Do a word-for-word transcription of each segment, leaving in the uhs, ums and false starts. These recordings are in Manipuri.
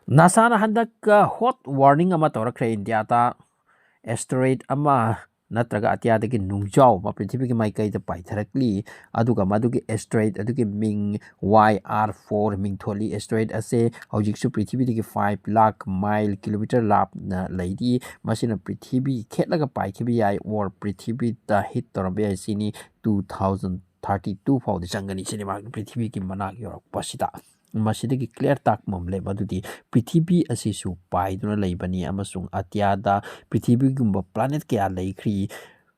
ꯅꯥꯁꯥꯅ ꯍꯟꯗꯛ ꯍꯣꯠ ꯋꯥꯔꯅꯤꯡ ꯑꯃ ꯇꯧꯔꯛꯈ꯭ꯔꯦ ꯏꯟꯗꯤꯌꯥꯗ꯫ ꯑꯦꯁꯇꯦꯔꯣꯏꯗ ꯑꯃ ꯅꯠꯇ꯭ꯔꯒ ꯑꯇꯤꯌꯥꯗꯒꯤ ꯅꯨꯡꯖꯥꯎ ꯑꯃ ꯄ꯭ꯔꯤꯊꯤꯕꯤꯒꯤ ꯃꯥꯏꯀꯩꯗ ꯄꯥꯏꯊꯔꯛꯂꯤ꯫ ꯑꯗꯨꯒ ꯃꯗꯨꯒꯤ ꯑꯦꯁꯇꯦꯔꯣꯏꯗ ꯑꯗꯨꯒꯤ ꯃꯤꯡ ꯋꯥꯏ ꯑꯥꯔ ꯐꯣꯔ ꯃꯤꯡꯊꯣꯜꯂꯤ꯫ ꯑꯦꯁꯇꯦꯔꯣꯏꯗ ꯑꯁꯦ ꯍꯧꯖꯤꯛꯁꯨ ꯄ꯭ꯔꯤꯊꯤꯕꯤꯗꯒꯤ ꯐꯥꯏꯚ ꯂꯥꯈ ꯃꯥꯏꯜ, ꯀꯤꯂꯣꯃꯤꯇꯔ, ꯂꯥꯞꯅ ꯂꯩꯔꯤ꯫ ꯃꯁꯤꯅ ꯄ꯭ꯔꯤꯊꯤꯕꯤ ꯈꯦꯠꯂꯒ ꯄꯥꯏꯈꯤꯕ ꯌꯥꯏ, or ꯄ꯭ꯔꯤꯊꯤꯕꯤꯗ ꯍꯤꯠ ꯇꯧꯔꯝꯕ ꯌꯥꯏ꯫ ꯁꯤꯅꯤ ꯇꯨ ꯊꯥꯎꯖꯟ ꯊꯥꯔꯇꯤ ꯇꯨ ꯐꯥꯎꯗꯤ ꯆꯪꯒꯅꯤ꯫ ꯁꯤꯅꯤ ꯃꯍꯥꯛꯅ ꯄ꯭ꯔꯤꯊꯤꯕꯤꯒꯤ ꯃꯅꯥꯛ ꯌꯧꯔꯛꯄꯁꯤꯗ꯫ ꯃꯁꯤꯗꯒꯤ ꯀ꯭ꯂꯤꯌꯥꯔ ꯇꯥꯛꯄ ꯑꯃ ꯂꯩ, ꯃꯗꯨꯗꯤ ꯄ꯭ꯔꯤꯊꯤꯕꯤ ꯑꯁꯤꯁꯨ ꯄꯥꯏꯗꯨꯅ ꯂꯩꯕꯅꯤ ꯑꯃꯁꯨꯡ ꯑꯇꯤꯌꯥꯗ ꯄ꯭ꯔꯤꯊꯤꯕꯤꯒꯨꯝꯕ ꯄ꯭ꯂꯥꯅꯦꯠ ꯀꯌꯥ ꯂꯩꯈ꯭ꯔꯤ꯫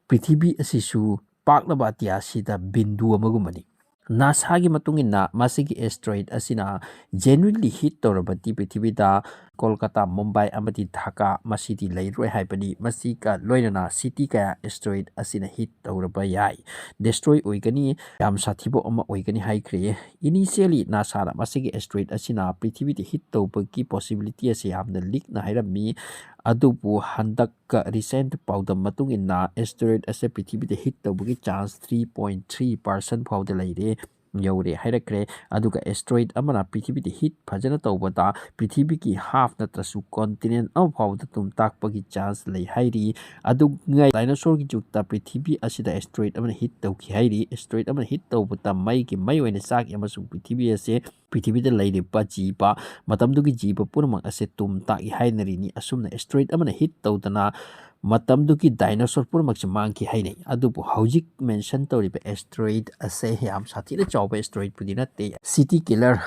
ꯄ꯭ꯔꯤꯊꯤꯕꯤ ꯑꯁꯤꯁꯨ ꯄꯥꯛꯂꯕ ꯑꯇꯤꯌꯥꯁꯤꯗ ꯕꯤꯟꯗꯨ ꯑꯃꯒꯨꯝꯕꯅꯤ꯫ ꯅꯥꯁꯥꯒꯤ ꯃꯇꯨꯡ ꯏꯟꯅ ꯃꯁꯤꯒꯤ ꯑꯦꯁꯇꯦꯔꯣꯏꯗ ꯑꯁꯤꯅ ꯖꯦꯅ꯭ꯌꯨꯟꯂꯤ ꯍꯤꯠ ꯇꯧꯔꯕꯗꯤ ꯄ꯭ꯔꯤꯊꯤꯕꯤꯗ ꯀꯣꯜꯀꯇꯥ, ꯃꯨꯝꯕꯥꯏ ꯑꯃꯗꯤ ꯙꯥꯀꯥ ꯃꯁꯤꯗꯤ ꯂꯩꯔꯣꯏ ꯍꯥꯏꯕꯅꯤ꯫ ꯃꯁꯤꯒ ꯂꯣꯏꯅꯅ ꯁꯤꯇꯤ ꯀꯌꯥ ꯑꯦꯁꯇꯦꯔꯣꯏꯗ ꯑꯁꯤꯅ ꯍꯤꯠ ꯇꯧꯔꯕ ꯌꯥꯏ, ꯗꯤꯁꯇ꯭ꯔꯣꯏ ꯑꯣꯏꯒꯅꯤ, ꯌꯥꯝ ꯁꯥꯊꯤꯕ ꯑꯃ ꯑꯣꯏꯒꯅꯤ ꯍꯥꯏꯈ꯭ꯔꯦ꯫ ꯏꯅꯤꯁꯤꯌꯦꯜꯂꯤ ꯅꯥꯁꯥꯅ ꯃꯁꯤꯒꯤ ꯑꯦꯁꯇꯦꯔꯣꯏꯗ ꯑꯁꯤꯅ ꯄ꯭ꯔꯤꯊꯤꯕꯤꯗ ꯍꯤꯠ ꯇꯧꯕꯒꯤ ꯄꯣꯁꯤꯕꯤꯂꯤꯇꯤ ꯑꯁꯤ ꯌꯥꯝꯅ ꯂꯤꯛꯅ ꯍꯥꯏꯔꯝꯃꯤ꯫ ꯑꯗꯨꯕꯨ ꯍꯟꯗꯛꯀ ꯔꯤꯁꯦꯟꯠ ꯄꯥꯎꯗꯝ ꯃꯇꯨꯡ ꯏꯟꯅ ꯑꯦꯁꯇꯦꯔꯣꯏꯗ ꯑꯁꯦ ꯄ꯭ꯔꯤꯊꯤꯕꯤꯗ ꯍꯤꯠ ꯇꯧꯕꯒꯤ chance three point three percent ꯐꯥꯎꯗ ꯂꯩꯔꯦ, ꯌꯧꯔꯦ ꯍꯥꯏꯔꯛꯈ꯭ꯔꯦ꯫ ꯑꯗꯨꯒ ꯑꯦꯁꯇꯦꯔꯣꯏꯗ ꯑꯃꯅ ꯄ꯭ꯔꯤꯊꯤꯕꯤꯗ ꯍꯤꯠ ꯐꯖꯅ ꯇꯧꯕꯗ ꯄ꯭ꯔꯤꯊꯤꯕꯤꯒꯤ ꯍꯥꯐ ꯅꯠꯇ꯭ꯔꯁꯨ ꯀꯣꯟꯇꯤꯅꯦꯟ ꯑꯃ ꯐꯥꯎꯕꯗ ꯇꯨꯝ ꯇꯥꯛꯄꯒꯤ ꯆꯥꯟꯁ ꯂꯩ ꯍꯥꯏꯔꯤ꯫ ꯑꯗꯨꯉꯩ ꯗꯥꯏꯅꯣꯁꯣꯔꯒꯤ ꯖꯨꯛꯇ ꯄ꯭ꯔꯤꯊꯤꯕꯤ ꯑꯁꯤꯗ ꯑꯦꯁꯇꯦꯔꯣꯏꯗ ꯑꯃꯅ ꯍꯤꯠ ꯇꯧꯈꯤ ꯍꯥꯏꯔꯤ꯫ ꯑꯦꯁꯇꯦꯔꯣꯏꯗ ꯑꯃꯅ ꯍꯤꯠ ꯇꯧꯕꯗ ꯃꯩꯒꯤ ꯃꯩ ꯑꯣꯏꯅ ꯆꯥꯛꯏ ꯑꯃꯁꯨꯡ ꯄ꯭ꯔꯤꯊꯤꯕꯤ ꯑꯁꯦ, ꯄ꯭ꯔꯤꯊꯤꯕꯤꯗ ꯂꯩꯔꯤꯕ ꯖꯤꯕ, ꯃꯇꯝꯗꯨꯒꯤ ꯖꯤꯕ ꯄꯨꯝꯅꯃꯛ ꯑꯁꯦ ꯇꯨꯝ ꯇꯥꯛꯏ ꯍꯥꯏꯅꯔꯤꯅꯤ꯫ ꯑꯁꯨꯝꯅ ꯑꯦꯁꯇꯦꯔꯣꯏꯗ ꯑꯃꯅ ꯍꯤꯠ ꯇꯧꯗꯅ ꯃꯇꯝꯗꯨꯒꯤ ꯗꯥꯏꯅꯣꯁꯣꯔ ꯄꯨꯝꯅꯃꯛꯁꯦ ꯃꯥꯡꯈꯤ ꯍꯥꯏꯅꯩ꯫ ꯑꯗꯨꯕꯨ ꯍꯧꯖꯤꯛ ꯃꯦꯟꯁꯟ ꯇꯧꯔꯤꯕ ꯑꯦꯁꯇꯦꯔꯣꯏꯗ ꯑꯁꯦ ꯌꯥꯝ ꯁꯥꯊꯤꯅ ꯆꯥꯎꯕ ꯑꯦꯁꯇꯦꯔꯣꯏꯗꯄꯨꯗꯤ ꯅꯠꯇꯦ, ꯁꯤꯇꯤ ꯀꯤꯂꯔ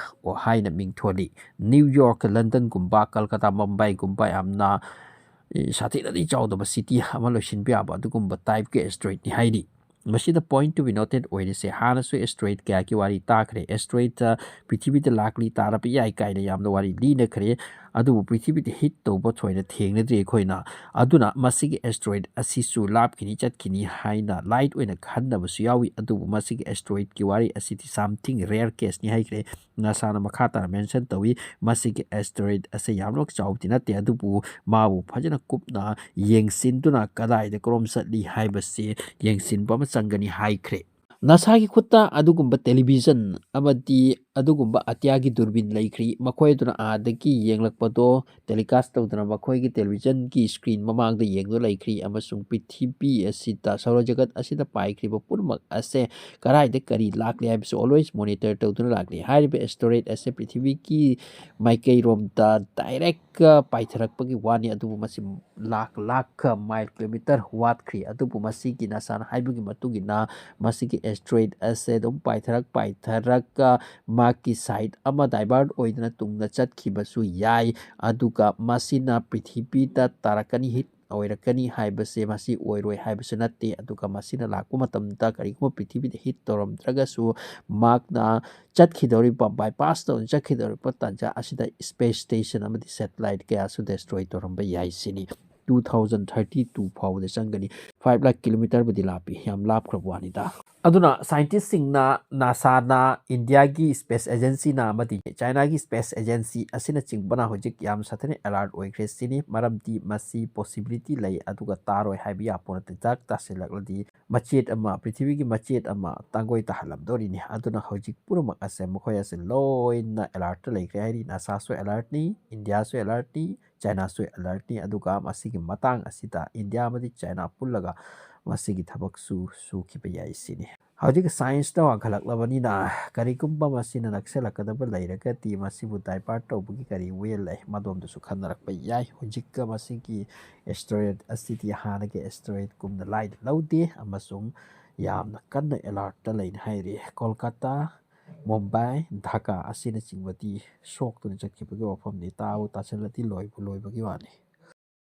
ꯍꯥꯏꯅ ꯃꯤꯡꯊꯣꯜꯂꯤ꯫ ꯅ꯭ꯌꯨ ꯌꯣꯔꯛ, ꯂꯟꯗꯟꯒꯨꯝꯕ, ꯀꯜꯀꯇꯥ, ꯃꯨꯝꯕꯥꯏꯒꯨꯝꯕ ꯌꯥꯝꯅ, ꯑꯦ, ꯁꯥꯊꯤꯅꯗꯤ ꯆꯥꯎꯗꯕ ꯁꯤꯇꯤ ꯑꯃ ꯂꯣꯏꯁꯤꯟꯕ ꯌꯥꯕ ꯑꯗꯨꯒꯨꯝꯕ ꯇꯥꯏꯞꯀꯤ ꯑꯦꯁꯇꯦꯔꯣꯏꯗꯅꯤ ꯍꯥꯏꯔꯤ꯫ ꯃꯁꯤꯗ ꯄꯣꯏꯟꯠ ꯇꯨ ꯕꯤ ꯅꯣꯇꯦꯠ ꯑꯣꯏꯔꯤꯁꯦ, ꯍꯥꯟꯅꯁꯨ ꯑꯦꯁꯇꯦꯔꯣꯏꯗ ꯀꯌꯥꯒꯤ ꯋꯥꯔꯤ ꯇꯥꯈ꯭ꯔꯦ꯫ ꯑꯦꯁꯇꯦꯔꯣꯏꯗ ꯄ꯭ꯔꯤꯊꯤꯕꯤꯗ ꯂꯥꯛꯂꯤ ꯇꯥꯔꯕ ꯌꯥꯏ ꯀꯥꯏꯅ ꯌꯥꯝꯅ ꯋꯥꯔꯤ ꯂꯤꯅꯈ꯭ꯔꯦ꯫ ꯑꯗꯨꯕꯨ ꯄ꯭ꯔꯤꯊꯤꯕꯤꯗ ꯍꯤꯠ ꯇꯧꯕ ꯊꯣꯏꯅ ꯊꯦꯡꯅꯗ꯭ꯔꯤ ꯑꯩꯈꯣꯏꯅ꯫ ꯑꯗꯨꯅ ꯃꯁꯤꯒꯤ ꯑꯦꯁꯇꯦꯔꯣꯏꯗ ꯑꯁꯤꯁꯨ ꯂꯥꯞꯈꯤꯅꯤ, ꯆꯠꯈꯤꯅꯤ ꯍꯥꯏꯅ ꯂꯥꯏꯠ ꯑꯣꯏꯅ ꯈꯟꯅꯕꯁꯨ ꯌꯥꯎꯏ꯫ ꯑꯗꯨꯕꯨ ꯃꯁꯤꯒꯤ ꯑꯦꯁꯇꯦꯔꯣꯏꯗꯀꯤ ꯋꯥꯔꯤ ꯑꯁꯤꯗꯤ something rare caseꯅꯤ ꯍꯥꯏꯈ꯭ꯔꯦ꯫ ꯅꯥꯁꯥꯅ ꯃꯈꯥ ꯇꯥꯅ ꯃꯦꯟꯁꯟ ꯇꯧꯏ, ꯃꯁꯤꯒꯤ ꯑꯦꯁꯇꯦꯔꯣꯏꯗ ꯑꯁꯤ ꯌꯥꯝꯅ ꯆꯥꯎꯕꯗꯤ ꯅꯠꯇꯦ, ꯑꯗꯨꯕꯨ ꯃꯥꯕꯨ ꯐꯖꯅ ꯀꯨꯞꯅ ꯌꯦꯡꯁꯤꯟꯗꯨꯅ ꯀꯗꯥꯏꯗ ꯀꯔꯣꯝ ꯆꯠꯂꯤ ꯍꯥꯏꯕꯁꯤ ꯌꯦꯡꯁꯤꯟꯕ ꯑꯃ ꯆꯪꯒꯅꯤ ꯍꯥꯏꯈ꯭ꯔꯦ꯫ ꯅꯥꯁꯥꯒꯤ ꯈꯨꯠꯇ ꯑꯗꯨꯒꯨꯝꯕ ꯇꯦꯂꯤꯚꯤꯖꯟ ꯑꯃꯗꯤ ꯑꯗꯨꯒꯨꯝꯕ ꯑꯇꯤꯌꯥꯒꯤ ꯗꯨꯔꯕꯤꯟ ꯂꯩꯈ꯭ꯔꯤ꯫ ꯃꯈꯣꯏ ꯑꯗꯨꯅ ꯑꯥꯗꯒꯤ ꯌꯦꯡꯂꯛꯄꯗꯣ telecast ꯇꯧꯗꯨꯅ ꯃꯈꯣꯏꯒꯤ television ꯒꯤ screen ꯃꯃꯥꯡꯗ ꯌꯦꯡꯗꯨꯅ ꯂꯩꯈ꯭ꯔꯤ, ꯑꯃꯁꯨꯡ ꯄ꯭ꯔꯤꯊꯤꯕꯤ ꯑꯁꯤꯗ, ꯁꯧꯔ ꯖꯒꯠ ꯑꯁꯤꯗ ꯄꯥꯏꯈ꯭ꯔꯤꯕ ꯄꯨꯝꯅꯃꯛ ꯑꯁꯦ ꯀꯗꯥꯏꯗ ꯀꯔꯤ ꯂꯥꯛꯂꯤ ꯍꯥꯏꯕꯁꯤ always monitor ꯇꯧꯗꯨꯅ ꯂꯥꯛꯂꯤ꯫ ꯍꯥꯏꯔꯤꯕ asteroid ꯑꯁꯦ ꯄ꯭ꯔꯤꯊꯤꯕꯤꯒꯤ ꯃꯥꯏꯀꯩꯔꯣꯝꯗ direct ꯄꯥꯏꯊꯔꯛꯄꯒꯤ ꯋꯥꯅꯤ, ꯑꯗꯨꯕꯨ ꯃꯁꯤ ꯂꯥꯛ ꯂꯥꯛ mile, kilometer ꯋꯥꯠꯈ꯭ꯔꯤ꯫ ꯑꯗꯨꯕꯨ ꯃꯁꯤꯒꯤ NASA ꯅ ꯍꯥꯏꯕꯒꯤ ꯃꯇꯨꯡ ꯏꯟꯅ ꯃꯁꯤꯒꯤ asteroid ꯑꯁꯦ ꯑꯗꯨꯝ ꯄꯥꯏꯊꯔꯛ ꯄꯥꯏꯊꯔꯛ ꯃꯍꯥꯛꯀꯤ side ꯑꯃ divert ꯑꯣꯏꯗꯨꯅ ꯇꯨꯡꯗ ꯆꯠꯈꯤꯕꯁꯨ ꯌꯥꯏ꯫ ꯑꯗꯨꯒ ꯃꯁꯤꯅ ꯄ꯭ꯔꯤꯊꯤꯕꯤꯗ ꯇꯥꯔꯛꯀꯅꯤ, hit ꯑꯣꯏꯔꯛꯀꯅꯤ ꯍꯥꯏꯕꯁꯦ ꯃꯁꯤ ꯑꯣꯏꯔꯣꯏ ꯍꯥꯏꯕꯁꯨ ꯅꯠꯇꯦ꯫ ꯑꯗꯨꯒ ꯃꯁꯤꯅ ꯂꯥꯛꯄ ꯃꯇꯝꯗ ꯀꯔꯤꯒꯨꯝꯕ ꯄ꯭ꯔꯤꯊꯤꯕꯤꯗ hit ꯇꯧꯔꯝꯗ꯭ꯔꯒꯁꯨ, ꯃꯍꯥꯛꯅ ꯆꯠꯈꯤꯗꯧꯔꯤꯕ, bypass ꯇꯧꯗꯨꯅ ꯆꯠꯈꯤꯗꯧꯔꯤꯕ ꯇꯥꯟꯖꯥ ꯑꯁꯤꯗ space station ꯑꯃꯗꯤ satellite ꯀꯌꯥꯁꯨ destroy ꯇꯧꯔꯝꯕ ꯌꯥꯏ ꯁꯤꯅꯤ꯫ Two thousand thirty two ꯐꯥꯎꯕꯗ ꯆꯪꯒꯅꯤ꯫ Five lakh kilometer ꯕꯨꯗꯤ ꯂꯥꯞꯄꯤ, ꯌꯥꯝ ꯂꯥꯞꯈ꯭ꯔꯕ ꯋꯥꯅꯤꯗ꯫ ꯑꯗꯨꯅ scientist ꯁꯤꯡꯅ, NASA ꯅ ꯏꯟꯗꯤꯌꯥꯒꯤ space agency ꯅ ꯑꯃꯗꯤ ꯆꯥꯏꯅꯥꯒꯤ space agency ꯑꯁꯤꯅꯆꯤꯡꯕꯅ ꯍꯧꯖꯤꯛ ꯌꯥꯝ ꯁꯥꯊꯤꯅ alert ꯑꯣꯏꯈ꯭ꯔꯦ ꯁꯤꯅꯤ꯫ ꯃꯔꯝꯗꯤ ꯃꯁꯤ possibility ꯂꯩ, ꯑꯗꯨꯒ ꯇꯥꯔꯣꯏ ꯍꯥꯏꯕ ꯌꯥꯄꯣꯠ ꯅꯠꯇꯦ꯫ ꯗꯛ ꯇꯥꯁꯤꯜꯂꯛꯂꯗꯤ ꯃꯆꯦꯠ ꯑꯃ, ꯄ꯭ꯔꯤꯊꯤꯕꯤꯒꯤ ꯃꯆꯦꯠ ꯑꯃ ꯇꯥꯡꯒꯣꯏ ꯇꯥꯍꯜꯂꯝꯗꯣꯔꯤꯅꯤ꯫ ꯑꯗꯨꯅ ꯍꯧꯖꯤꯛ ꯄꯨꯝꯅꯃꯛ ꯑꯁꯦ ꯃꯈꯣꯏ ꯑꯁꯦ ꯂꯣꯏꯅ alert ꯇ ꯂꯩꯈ꯭ꯔꯦ ꯍꯥꯏꯔꯤ꯫ NASA ꯁꯨ alert ꯅꯤ, ꯏꯟꯗꯤꯌꯥꯁꯨ alert ꯅꯤ, ꯆꯥꯏꯅꯥꯁꯨ alert ꯅꯤ꯫ ꯑꯗꯨꯒ ꯃꯁꯤꯒꯤ ꯃꯇꯥꯡ ꯑꯁꯤꯗ ꯏꯟꯗꯤꯌꯥ ꯑꯃꯗꯤ ꯆꯥꯏꯅꯥ ꯄꯨꯜꯂꯒ ꯃꯁꯤꯒꯤ ꯊꯕꯛꯁꯨ ꯁꯨꯈꯤꯕ ꯌꯥꯏ ꯁꯤꯅꯤ꯫ ꯍꯧꯖꯤꯛ science ꯅ ꯋꯥꯡꯈꯠꯂꯛꯂꯕꯅꯤꯅ ꯀꯔꯤꯒꯨꯝꯕ ꯃꯁꯤꯅ ꯅꯛꯁꯜꯂꯛꯀꯗꯕ ꯂꯩꯔꯒꯗꯤ ꯃꯁꯤꯕꯨ divert ꯇꯧꯕꯒꯤ ꯀꯔꯤ way ꯂꯩ, ꯃꯗꯣꯝꯗꯁꯨ ꯈꯟꯅꯔꯛꯄ ꯌꯥꯏ꯫ ꯍꯧꯖꯤꯛꯀ ꯃꯁꯤꯒꯤ asteroid ꯑꯁꯤꯗꯤ ꯍꯥꯟꯅꯒꯤ asteroid ꯀꯨꯝꯅ ꯂꯥꯏꯅ ꯂꯧꯗꯦ ꯑꯃꯁꯨꯡ ꯌꯥꯝꯅ ꯀꯟꯅ alert ꯇ ꯂꯩꯅ ꯍꯥꯏꯔꯤ꯫ ꯀꯣꯜꯀꯇꯥ, ꯃꯨꯝꯕꯥꯏ, ꯙꯥꯀꯥ ꯑꯁꯤꯅꯆꯤꯡꯕꯗꯤ ꯁꯣꯛꯇꯨꯅ ꯆꯠꯈꯤꯕꯒꯤ ꯋꯥꯐꯝꯅꯤ꯫ ꯇꯥꯕꯨ ꯇꯥꯁꯤꯜꯂꯗꯤ ꯂꯣꯏꯕꯨ ꯂꯣꯏꯕꯒꯤ ꯋꯥꯅꯤ꯫